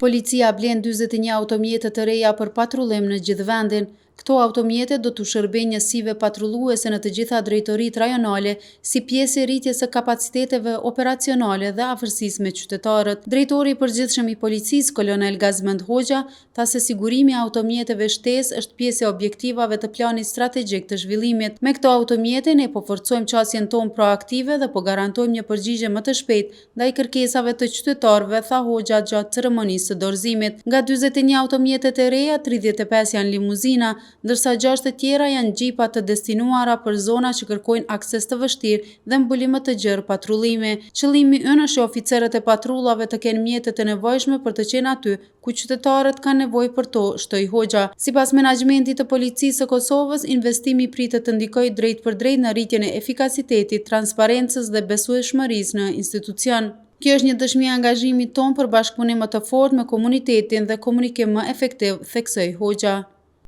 Policia blen 41 automjete të reja për patrullim në gjithë vendin. Këto automjete do t'u shërbejnë njësive patrulluese në të gjitha drejtoritë rajonale si pjesë e rritjes së kapaciteteve operacionale dhe afërsisë me qytetarët. Drejtori i Përgjithshëm i Policisë, Kolonel Gazmend Hoxha, tha se sigurimi i automjeteve shtesë është pjesë e objektivave të planit strategjik të zhvillimit. Me këto automjete ne po forcojmë qasjen tonë proaktive dhe po garantojmë një përgjigje më të shpejtë ndaj kërkesave të qytetarëve, tha Hoxha gjatë ceremonisë së dorëzimit. Nga 41 automjetet e reja, 35 janë limuzina, ndërsa 6 të tjera janë xhipa të destinuara për zona që kërkojnë akses të vështirë dhe mbulim më të gjerë patrullimi. Qëllimi ynë është që oficerët e patrullave të kenë mjetet e nevojshme për të qenë aty ku qytetarët kanë nevojë për to, shtoi Hoxha. Sipas menaxhmentit të Policisë së Kosovës, investimi pritet të ndikojë drejtpërdrejt në rritjen e efikasitetit, transparencës dhe besueshmërisë në institucion. Kjo është një dëshmi e angazhimit tonë për bashkëpunim më të fortë me komunitetin dhe komunikim më efektiv, theksoi Hoxha.